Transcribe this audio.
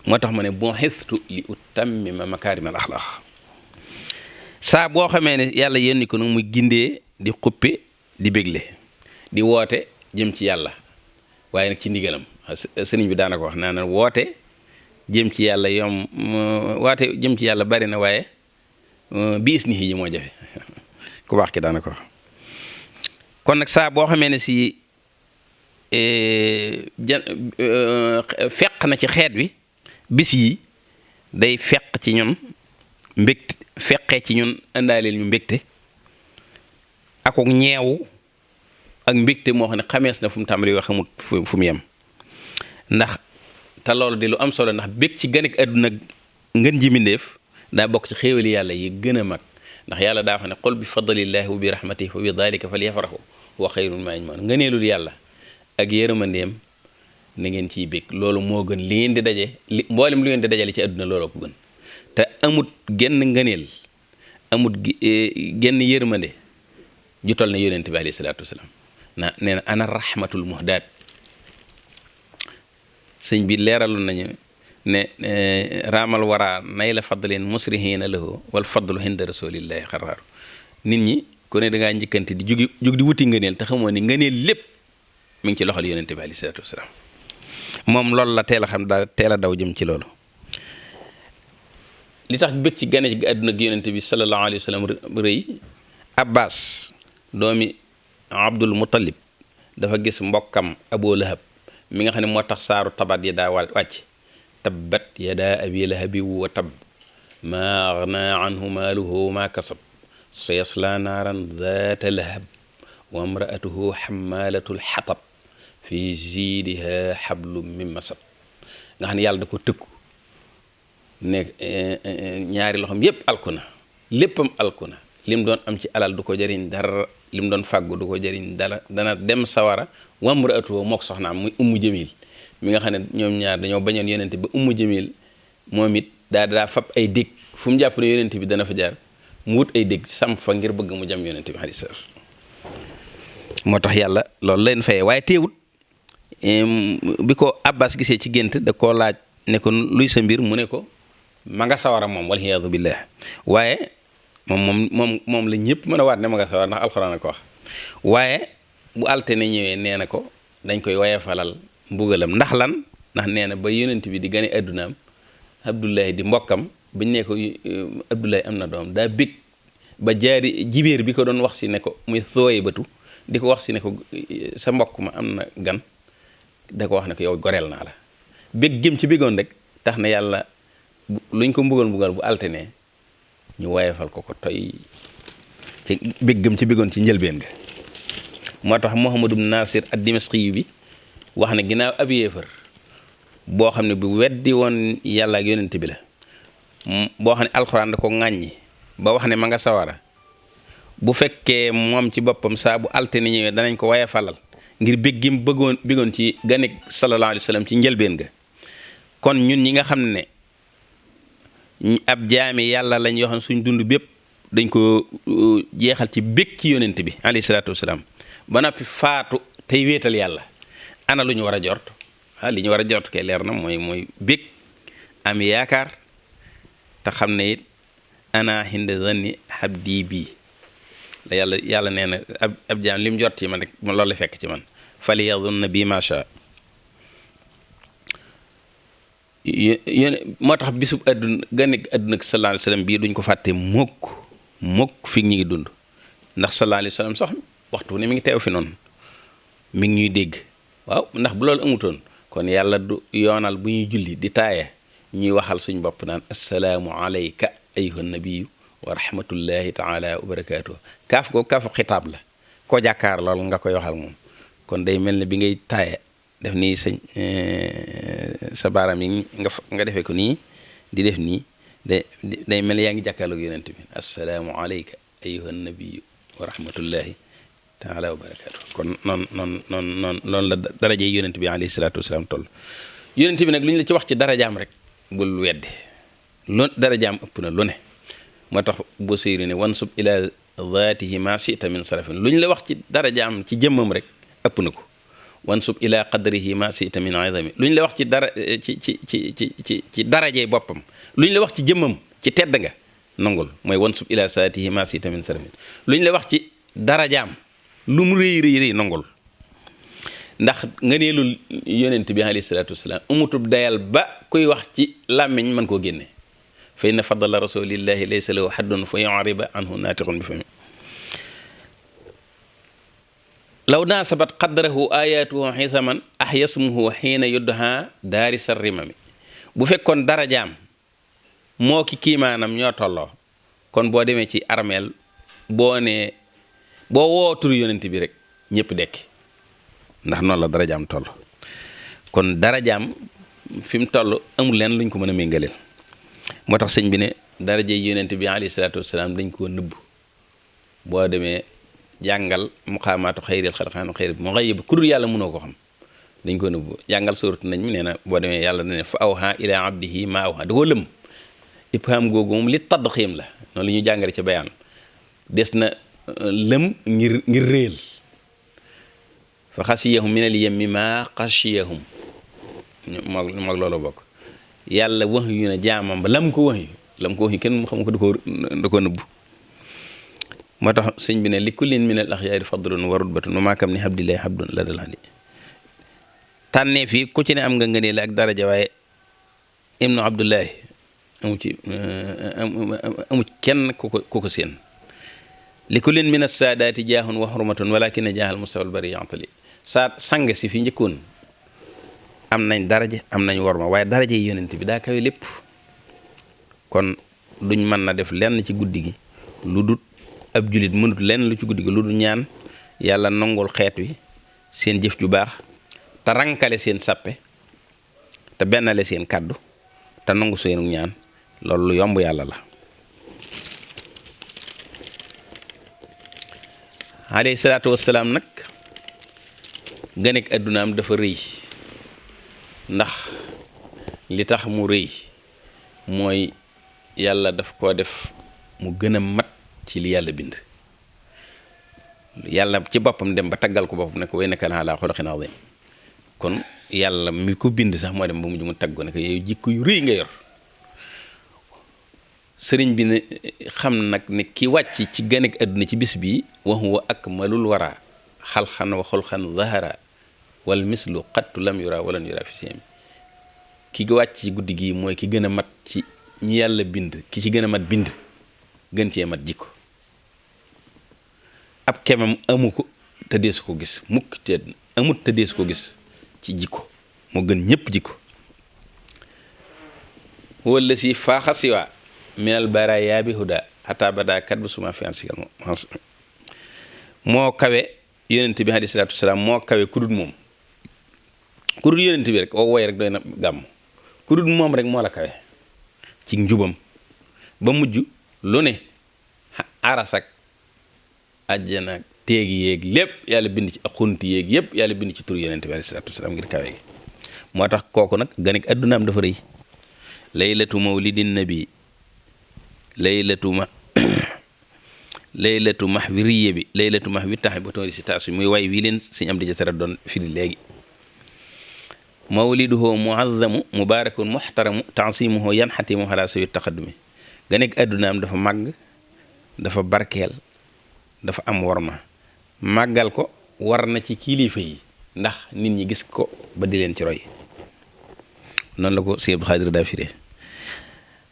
moo tax ma ne bon xestu li utammima makaarimal axlaax saa boo xamee ne yàlla yónni ko nag muy gindee di xuppe di bégle di woote jëm ci yàlla waaye nag ci ndigalam sëriñ bi daana ko wax naa na woote jëm ci yàlla woote jëm ci yàlla bari na waaye biis ni yi moo jafe ku baax ki daana ko wax kon nag saa boo xamee ne si feq na ci xeet wi bis yi day feq ci ñun mbégte feqee ci ñun indaaleel ñu mbégte ak ñeewu ak mbégte moo xam ne xamees na fu mu tàmbali wax xamut fu mu yem ndax te loolu di lu am solo ndax bég ci ganek àdduna ngën ji mbindéef daa bokk ci xéewali yàlla yi gën a mag ndax yàlla daa wax ne qul bi fadlillahi wa bi rahmatihi fa bi dalika falyafrahu wa xayrun mimma yajmaun ngëneelul yàlla ak yërmandeem na ngeen ciy bég loolu moo gën li ngeen di daje mboolem lu ngeen di dajale ci àdduna looloo ko gën te amut genn ngëneel amut genn yërmande ju toll ne yonent bi alayhi salaatu wasalaam nee na ana rahmatul muhdaat sëñ bi leeraloon nañu ne raamal wara nay la fadlin musrihina lahu wal fadlu hinda rasulillahi xaraaru nit ñi ku ne dangaa njëkkante di jug di wuti ngëneel te xamoo ni ngëneel lépp mi ngi ci loxol yonent bi alayhi salaatu wasalaam moom loolu la teel a xam daal teel a daw jëm ci loolu li tax bëgg ci gane gi àdduna ak yonent bi sallallahu alayhi wa sallam rëy Abbas doomi Abdul Muttalib dafa gis mbokkam Abu Lahab mi nga xam ne moo tax saaru tabat yi daa wàcc tabbat yadaa abi lahabi wa tab maa aghnaa anhu maaluhu wa maa kasab sayasla naaran zaata lahab wa imraatuhu xammaalatul xatab fi jiidiha xablum min masad nga xam ne yàlla da ko tëkku ne ñaari loxoom yépp alku na léppam alku na lim doon am ci alal du ko jëriñ dara lim doon fàggu du ko jëriñ dara dana dem sawara wa imraatuhu mook soxnaam muy ummu jamil mi nga xam ne ñoom ñaar dañoo bañoon yonent ba ummu jamil moom it daa fab ay dég fu mu jàpp ne yonent bi dana fa jaar mu wut ay dég samp fa ngir bëgg mu jam yonent bi alayhi salaam moo tax yàlla loolu leen fayee waaye teewut bi ko Abbas gisee ci gént da koo laaj ne ko luy sa mbir mu ne ko ma nga sawara moom wal iyaadu billah waaye moom la ñëpp mën a waat ne ma nga sawara ndax alxuraan a ko wax waaye bu altine ñëwee nee na ko dañ koy waye falal mbugalam ndax lan ndax nee na ba yonent bi di gane addunaam Abdullahi di mbokkam bañ ne ko Abdullahi am na doom daa bég ba jaari jibéer bi ko doon wax si ne ko muy sooye batu di ko wax si ne ko sa mbokk ma am na gan da ko wax ne ko yow goreel naa la bég gëm ci bégoon rek tax na yàlla luñ ko mbugal bu altine ñu wayefal ko toy ci béggam ci bégoon ci njëlbeen ga moo tax Muhammadu Nasir ad-Dimashqi bi wax ne ginnaaw ab yéefar boo xam ne bu weddi woon yàlla ak yonent bi la boo xam ne alxuraan da ko ŋàññi ba wax ne ma nga sawara bu fekkee moom ci boppam saa bu altine ñëwee danañ ko wayefalal ngir béggim bégoon ci ganek sallallahu alayhi wa sallam ci njëlbeen ga kon ñun ñi nga xam ne ab jaami yàlla lañ yoo xam suñ dund bépp dañ ko jeexal ci bég ci yonent bi alayhi salaatu wasalaam ba noppi faatu tey wéetal yàlla ana lu ñu war a jort li ñu war a jort kay leer na mooy bég am yaakaar te xam ne it ana hinda zanni habdi bii la yàlla nee na ab jaam li mu jort ci man rek loolu la fekk ci man fali yadunna bi macha moo tax bisub àdduna ganek àdduna ak sallallahu alayhi wa sallam bii duñ ko fàtte mukk fi ñu ngi dund ndax sallallahu alayhi wa sallam sax waxtu ne mi ngi teew fi noonu mi ngi ñuy dégg waaw ndax bu loolu amutoon kon yàlla du yoonal bu ñuy julli di taaya ñuy waxal suñ bopp naan assalaamu alayka ayyuhan nabiyyu wa rahmatullahi taala wa barakaatuh kaaf googu kaafu xitaab la koo jàkkaar lool nga koy waxal moom kon day mel ne bi ngay taaya def nii sa baaraam yi nga defee ko nii di def nii day mel yaa ngi jàkkaarloog yonent bi assalaamu alayka ayyuhan nabiyyu wa rahmatullahi taala wa barakaatu kon noonu la daraje yonent bi alayhi salaatu wasalaam toll yonent bi nag lu ñu la ci wax ci darajaam rek bul wedde lu darajaam ëpp na lu ne moo tax boo séyri ne wansub ila zaatihi ma sita min sarafin lu ñu la wax ci darajaam ci jëmmam rek ëpp na ko wansub ila qadrihi ma sita min izami lu ñu la wax ci dara ci darajey boppam lu ñu la wax ci jëmmam ci tedd nga nangul mooy wansub ila saatihi ma sita min sarmin lu ñu la wax ci darajaam lu mu rëy rëy rëy nangul ndax ngëneelul yonent bi alayhi salaatu wasalaam amutub dayal ba kuy wax ci làmmiñ mën koo génne fa inna fadla rasulillahi laysa lahu haddun fa yu'riba anhu naatiqun bi fami law naasabat qadrahu ayatuhu xisaman ahyasmuhu xiina yudha daari sarrimami bu fekkoon darajaam moo ki kiimaanam ñoo tolloo kon boo demee ci armeel boo woo turu yonent bi rek ñëpp dekki ndax noonu la darajaam toll kon darajaam fi mu toll amul leen luñ ko mën a méngaleel moo tax sëñ bi ne daraje yonent bi alayhi salaatu wasalaam dañ koo nëbb boo demee jàngal muqaamaatu xayril xalqaan xayri mu xëy ku dul yàlla mënoo ko xam dañ ko nëbb jàngal suuratu nañ mi nee na boo demee yàlla na ne fa awha ila abdihi ma awha da koo lëm ibham googu moom li tadxiim la noonu li ñu jàngale ci bayaan des na lëm ngir réel fa xasiyahum min al yemmi ma xasiyahum mag loolu bokk yàlla wax yu ne jaamam ba lam ko wax yu kenn mu xam ko da ko nëbb moo tax sëñ bi ne li kullin min al axyaari fadlun wa rutbatun wa maakam ni habdillahi habdun la dal ali tànnee fii ku ci ne am nga ngëneel ak daraja waaye ibnu abdullahi amu kenn ku ko seen li kullin min as-saadaati jaahun wa xurmatun walakin jaahal mustawal bari yantali sang si fi njëkkoon am nañ daraja am nañ worma waaye daraja yi yonent bi daa kawe lépp kon duñ mën na def lenn ci guddi gi lu dut ab julit mënut lenn lu ci guddi gi lu dul ñaan yàlla nangul xeet wi seen jëf ju baax te rankale seen sappe te bennale seen kàddu te nangu seenu ñaan loolu lu yomb yàlla la alayhi salaatu wassalaam nag ganek addunaam dafa rëy ndax li tax mu rëy mooy yàlla daf koo def mu gën a mat ci li yàlla bind yàlla ci boppam dem ba taggal ko boppam ne ko wa innaka la ala xuluqin azim kon yàlla mi ko bind sax moo dem ba mujj mu tagg ko ne ko yow jikko yu rëy nga yor sëriñ bi ne xam nag ne ki wàcc ci ganek àdduna ci bis bi wa huwa akmalul wara xalxan wa xulxan zahara wal mislu xattu lam yura walan yura fi siyami ki wàcc ci guddi gi mooy ki gën a mat ci ñi yàlla bind ki ci gën a mat bind gën cee mat jikko ab kemam amu ko te deesu ko gis mukk te amut te deesu ko gis ci jikko moo gën ñépp jikko wala si faaxa siwa minal baraya bi huda xataa bada kat bu suma fi ansikal moo kawe yonent bi alayhi salaatu wasalaam moo kawe kudut moom kudut yonent bi rek oo woy rek doy na gàmm kudut moom rek moo la kawe ci njubam ba mujj lu ne arasak àjjana téegi yéeg lépp yàlla bind ci ak xunti yéeg yépp yàlla bind ci tur yonent bi alayhi salaatu wasalaam ngir kawe gi moo tax kooku nag ganek addunaam dafa rëy laylatu mawlidin nabi laylatu max wi riye bi laylatu max wi tax ba toori si taasu muy way wii leen suñu am di jatara doon firi léegi mawliduhu muazzamu mubarakun muxtaramu tansimuhu yanxatimu xalaa sawi taqaddumi ga nekk addunaam dafa màgg dafa barkeel dafa am worma màggal ko war na ci kilifa yi ndax nit ñi gis ko ba di leen ci roy noonu la ko Sëñ Abdou Khadre daa firee